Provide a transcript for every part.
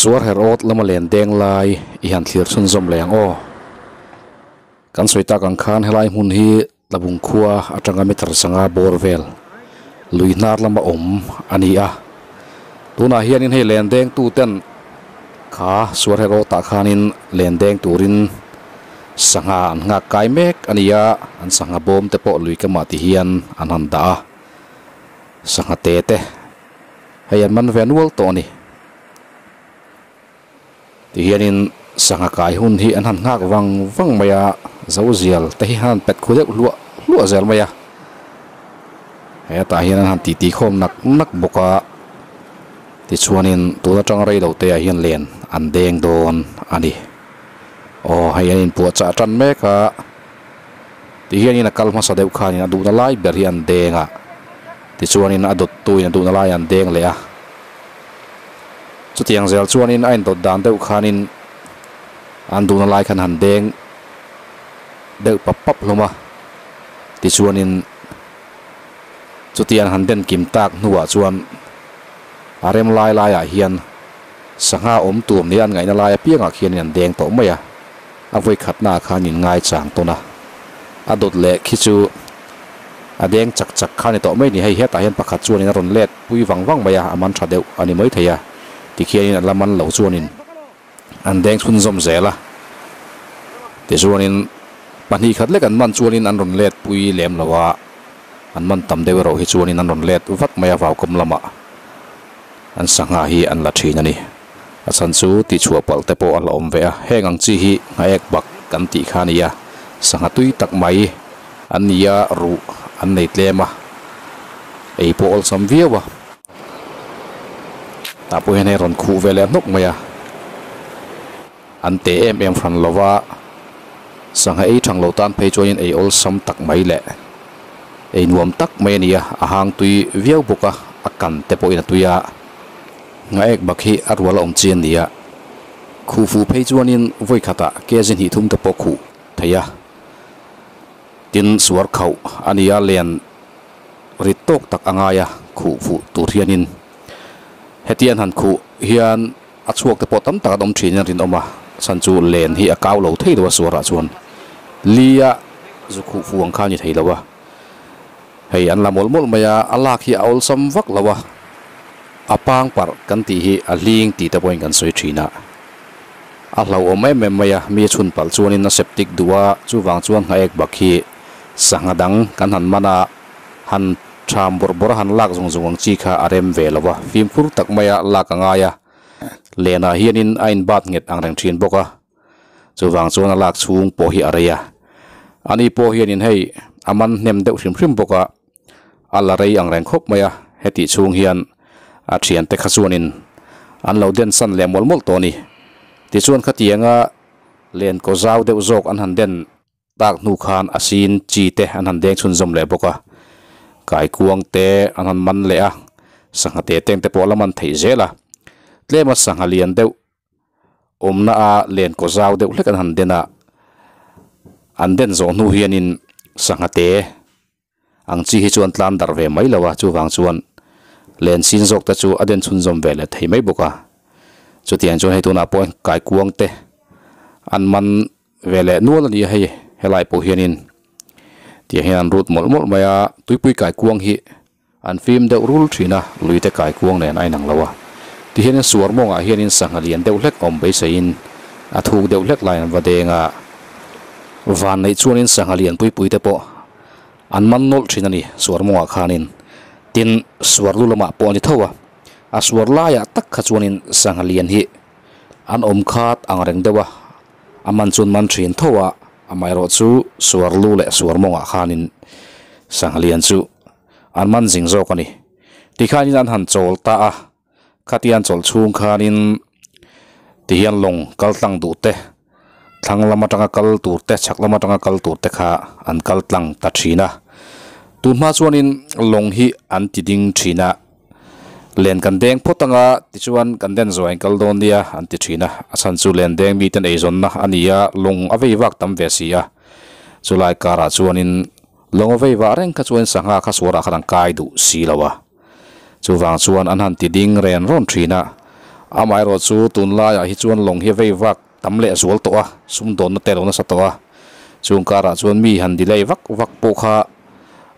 Suar her awt lama len deng lai i han thlir chhunzawm leh ang aw. Kan sawi tak ang khan helai hmun hi Tlabung khua atanga meter sanga bawr vel lui hnar lama awm a ni a. Tunah hianin hei len deng tuten kha suar her awtah khanin len deng turin sangha an nghak kai mek a ni a, an sangha bawm te pawh lui kamah ti hian an han dah a, sangha te te hei an man ve nual tawh a ni. Ti hianin sangha kai hun hi an han nghak vang vang mai a, zo zial te hi han pet khu deuh hluah hluah zel mai a. Hetah hian an han titi khawm nak nak bawk a, tichuanin tun atang rei lo te ah hian len an deng dawn a ni. Aw hei an inpuahchah tan mek a, ti hianin a kal hmasa deuh khanin a duhna lai ber hi an deng a, tichuanin a dawttuin a duhna lai an deng leh a. Chutiang zel chuanin a indawt dan deuh khanin an duhna lai khan han deng deuh pap pap hlawm a, tichuanin chutiang han den kim tak hnuah chuan a rem lai laiah hian sangha awm tur nia an ngaihna lai apiangah khianin an deng tawh mai a, a vawi khatnaah khan in ngaichang tawn a, a dawt leh khi chu a deng chak chak kha a ni tawh mai ni, hei hetah hian pakhat chuanin a rawn let. Pui vang vang mai a, a man tha deuh a ni mai thei a, tikhianin an la man lo chuanin an deng chhunzawm zel a, tichuanin pahnih khat lek an man chuanin an rawn let pui lem lo a, an man tam deuh erawh hi chuanin an rawn let vat mai a vaukawm lamah an sangha hi an la thin a ni. A chhan chu tihchhuah palh te pawh a hlauhawm ve a, heng ang chi hi nghaek bak kan tih kha a ni a, sangha tui tak mai an ni a, ruh an nei tlem a, ei pawh awlsam viau a. Tah pawh hian hei rawn khuh ve leh hnawk mai a, an te em em hran lo va, sangha ei thang lo tan phei chuanin ei awlsam tak mai leh ei nuam tak mai a ni a, a hang tui viau bawk a, a kan te pawhin a tui a. Nghaek bak hi a rual a awm chi a ni a, khuh fuh phei chuanin vawi khatah kg hnih thum te pawh khuh thei a. Tin, suar khauh a ni a, len rit tawk tak a ngai a khuh fuh tur hianin heti an han khuh hian a chhuak te pawh tam tak an awm thin in a rinawm a, chhan chu len hi a kau lo thei lo a suarah chuan li a zu khuh fuh ang kha a ni thei lo a. Hei an la mawlh mawlh mai a, a lak hi a awlsam vak lo a, a pang parh kan tih hi a hling tih te pawhin kan sawi thin a, a hlauhawm em em mai a, mi a chhun palh chuanin a septic duh a, chuvang chuan nghaek bak hi sangha dang kan han man a, han tham bawrh bawrh a han lak zung zung ang chi kha a rem ve lo a, fimkhur tak maia lak a ngai a, lenah hianin a inbat nghet ang reng thin bawk a. Chuvang chuan a lak chhung pawh hi a rei a, ani pawh hianin hei a man hnem deuh hrim hrim bawk a, a la rei ang reng khawp mai a, hetih chhung hian a thiante kha chuanin an lo den san leh mawlh mawlh tawh a ni. Tichuan khatianga len kaw zau deuh zawk an han den Tak hnu khan a sin chi te an han deng chhunzawm leh bawk a, kaikuang te an han man leh a, sangha te teng te pawh a la man theih zel a, tlema sangha lian deuh awmna a len kaw zau deuh hlek an han den a, an den zawh hnu hianin sangha te ang chi hi chu an tlan darh ve mai lo a, chuvang chuan len sin zawk te chu a den chhunzawm ve leh thei mai bawk a, chutiang chuan hei tunah pawh kaikuang te an man Ve leh nual a ni a hei, helai pawh hianin tiang hian an rut mawlh mawlh mai a, tuipui kaikuang hi an fim deuh rul thin a, luite kaikuang nen a inang lo a, tihianin suar mawngah hianin sangha lian deuh hlek awm beiseiin a thuk deuh hlek laiin an va deng a, van neih chuanin sangha lian pui pui te pawh an man nawlh thin a ni suar mawngah khanin, tin suar lu lamah pawh a ni tho a, a suar laiah tak kha chuanin sangha lian hi an awm khat ang reng deuh a. A man chuan man thin tho a, amaherawh chu suar lu leh suar mawngah khanin sangha lian chu an man zing zawk a ni. Tikhanin an han chawl ta a, khatia an chawlh chhung khanin tihian lawng kal tlang duh te, thlang lam atanga kal tur te, chhak lam atanga kal tur te kha an kal tlang ta thin a. Tunhma chuanin lawng hi an ti ding thin a. Len kan deng phawt anga tichuan kan den zuai kal dawn nia an ti thin a, a chhan chu len deng miten eizawnna a ni a, lung a vei vak tam ve si a. Chulai karah chuanin lung a vei vah reng kha chuan sangha kha suarah khan an kai duh si lo a. Chuvang chuan an han ti ding ren rawn thin a, Amaherawhchu tunlaiah hi chuan lawng hi a vei vak tam leh zual tawh a, sumdawnna te a lo nasa tawh a, chung karah chuan mi han delay vak vak pawh kha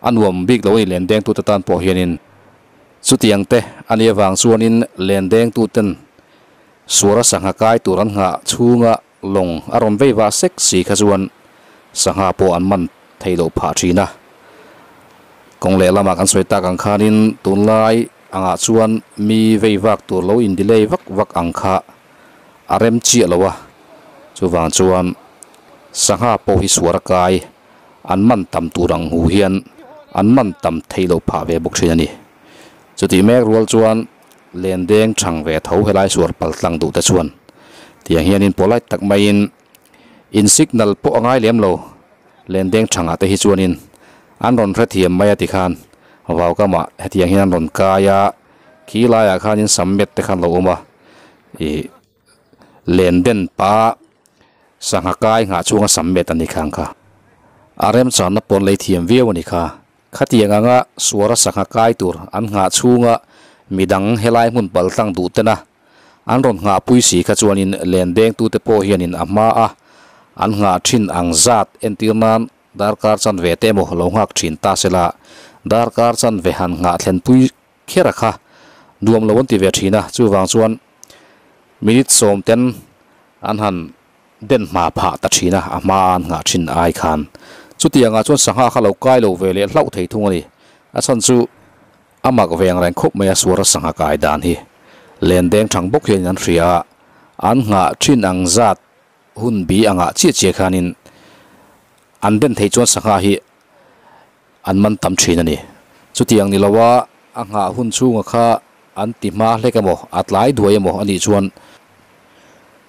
a nuam bik lo a ni len dengtute tan pawh hianin. Chutiang te a nih avang chuanin len dengtuten suara sangha kai tur an nghah chhunga lawng a rawn vei vah sek si kha chuan sangha pawh an man thei loh phah thin a. Kawng lehlamah kan sawi tak ang khanin tunlai angah chuan mi vei vak tur lo in delay vak vak ang kha a rem chiah lo a, chuvang chuan sangha pawh hi suar a kai an man tam tur ang hu hian an man tam thei loh phah ve bawk thin a ni. Chutih mek rual chuan len deng thang ve tho helai suar pal tlang duh te chuan tiang hianin polite tak maiin in signal pawh a ngai lem lo. Lendeng thangah te hi chuanin an rawn hrethiam mai a tikhan vaukamah hetiang hian an rawn kai a, khi laiah khanin sam met te khan lo awm a, ih lenden pa sangha kai nghah chhunga sam met a ni khang kha. A remchanna pawn lei thiam viau a ni kha. Khatiang anga suara sangha kai tur an nghah chhunga midang helai hmun pal tlang duh tena An rawn nghah pui si kha chuanin len dengtute pawh hianin a hma a, an nghah thin ang zat entir nan darkar chanve te emaw lo nghak thin ta se la, darkar chanve han nghah thlen pui kher a kha nuam lo an ti ve thin a, chuvang chuan minute sawm ten an han den hma phah ta thin a, a hma a an nghah thin ai khan. Chutiangah chuan sangha kha lo kai lo ve leh hlauh thei thung a ni. A chhan chu. A mak ve ang reng khawp mai a suara sangha kai dan hi. Len deng thang bawk hianin an hria a, an nghah thin ang zat hun bi angah chiah chiah khanin an den theih chuan sangha hi an man tam thin a ni. Chutiang ni loa a nghah hun chhunga kha an ti hma hlek emaw a tlai duai emaw a nih chuan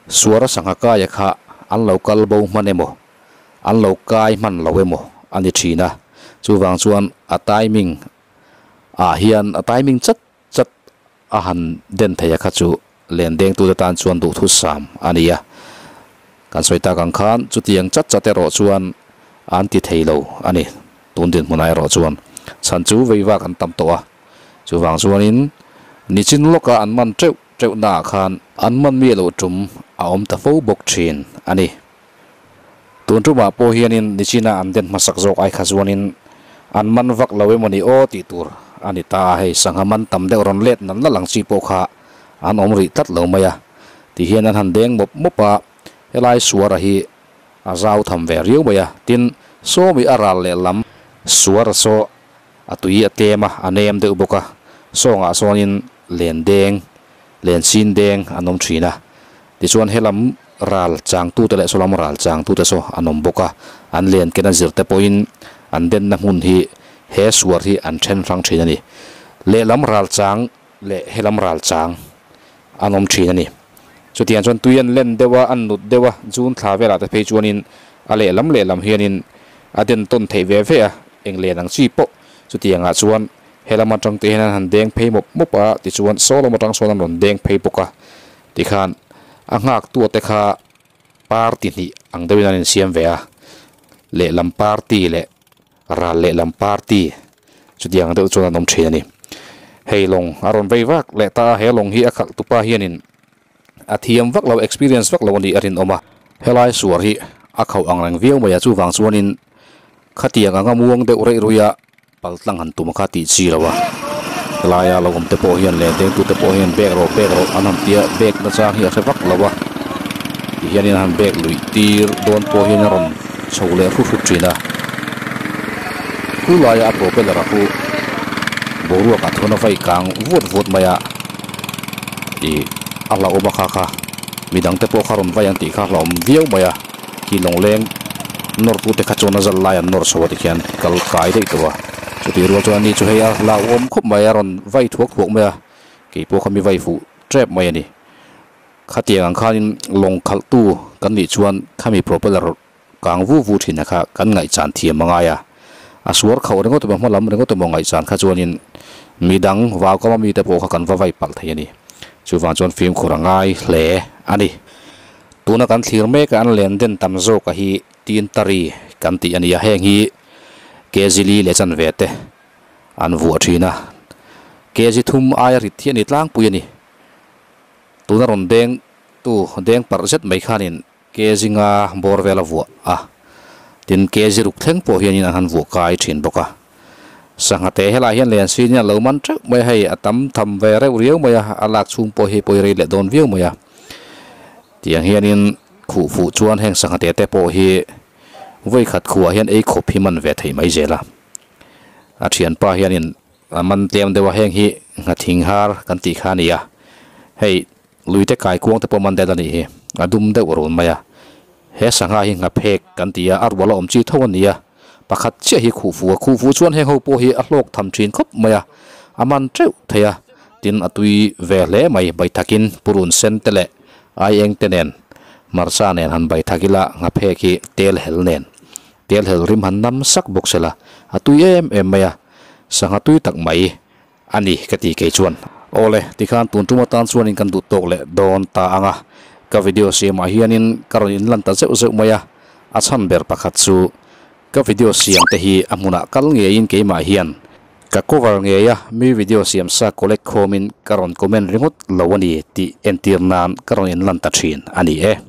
suara sangha kaia kha an lo kal bo hman emaw an lo kai hman lo emaw a ni thin a. Chuvang chuan a timing ah hian a timing chat chat a han den thei a kha chu len dengtute tan chuan duhthusam a ni a, kan sawi tak ang khan chutiang chat chat erawh chuan an ti thei lo a ni tun dinhmunah erawh chuan chhan chu vei vak an tam tawh a, chuvang chuanin nichin lawka an man teuh teuh naah khan an man mi loh tum a awm ta fo bawk thin a ni. Tun tumah pawh hianin nichina an den hmasak zawk ai kha chuanin an man vak lo emaw ni aw tih tur a ni ta a, hei sangha man tam deuh rawn let nal nal ang chi pawh kha an awm rih tlat lo mai a ti hian an han deng mawp mawp a, helai suara hi a zau tham ve riau mai a, tin sawmi a ral lehlam suara saw a tui a tlem a, a nem deuh bawk a, sawngah sawnin len deng, len sin deng an awm thin a. Tichuan helam ral changtute leh sawlam ral changtute saw an awm bawk a, an len ken a zir te pawhin an denna hmun hi he suar hi an then hrang thin a ni. Lehlam ral chang leh helam ral chang an awm thin a ni. Chutiang chuan tui an len deuh a, an nut deuh a, June thla velah te phei chuanin a lehlam lehlam hianin a den tawn theih ve ve a, eng len ang chi pawh chutiangah chuan helam atang te hian an han deng phei mawp mawp a, tichuan sawlam atang sawn an rawn deng phei bawk a. Tikhan a nghaktua te kha party hnih ang deuhin an insiam ve a, lehlam party leh ral lehlam party chutiang deuh chuan an awm thin a ni. Hei lawng a rawn vei vak leh ta a, he lawng hi a khalh tupa hianin a thiam vak lo, experience vak lo a nih a rinawm a. Helai suar hi a khauh ang reng viau mai a, chuvang chuanin khatiang anga muang deuh reih ruih a, Pal tlang han tum kha tih chi lo a, helaia lo awm te pawh hian leh dengtute pawh hian bag rawh bag rawh an han tia bag na chang hi a hre vak lo a, ti hianin an han bag luih tir dawn pawh hian a rawn chho leh hrut hrut thin a, khu laia a propeller a khu boruak ah thuan a vai kang vuat vuat mai a, ih a hlauhawm a kha kha midang te pawh kha rawn vai ang tih kha a hlauhawm viau mai a. Khi lawngleng nawrtute kha chuan a zal lai an nawr chho a tikhian kal kai daih tawh a, chutih rual chuan ani chu hei a hlauhawm khawp mai a rawn vai thuak thuak mai a, keipawh kha mi vai fuh tep mai a ni. Khatiang ang khanin lawng khalhtu kan nih chuan khami propeller kang vu vu thin a kha kan ngaihchan thiam a ngai a, a suar khauh ringawt emaw hma lam ringawt emaw ngaihchan kha chuanin midang vaukama mite pawh kha kan va vai palh thei a ni. Chuvang chuan fimkhur a ngai hle a ni. Tuna kan thlir mek a an len den tam zawk a hi Tintari kan tih a ni a, heng hi kg li leh chanve te an vuah thin a, kg thum aia rit hi a ni tlangpui a ni. Tuna rawn deng tu deng parh zet mai khanin kg nga bawr vel a vuah a, tin kg ruk thleng pawh hianin an han vuah kai thin bawk a. Sangha te helai hian len sin in a lo man teuh mai a, hei a tam tham ve reuh riau mai a, a lak chhung pawh hi pawi rei leh dawn viau mai a. Tiang hianin khuh fuh chuan heng sangha te te pawh hi vawi khat khuah hian ei khawp hi man ve thei mai zel a. A thianpa hianin a man tlem deuh a, heng hi nghathing har kan tih kha a ni a, hei Luite kaikuang te pawh man det a nih hi, a dum deuh run mai a. He sangha hi nghaphek kan ti a, a rual a awm chi tho a ni a. Pakhat chiah hi khuhfu a, khuhfu chuan heng ho pawh hi a hlawk tham thin khawp mai a, a man teuh thei a. Tin, a tui ve hle mai, baithakin purun sen te leh aieng te nen, hmarcha nen han baithak ila nghaphek hi tel hel nen, tel hel rim han nam sak bawk se la, a tui em em mai a, sangha tui tak mai. A ni, ka ti kei chuan. Awle, tikhan tun tum atan chuanin kan duh tawk leh dawn ta ang a. Ka video siamah hianin ka rawn inlan ta zeuh zeuh mai a. A chhan ber pakhat chu ka video siam te hi a hmunah kal ngeiin keimah hian ka cover ngei a, mi video siam sa collect khawmin ka rawn comment ringawt lo a ni tih entir nan ka rawn inlan ta thin a ni e.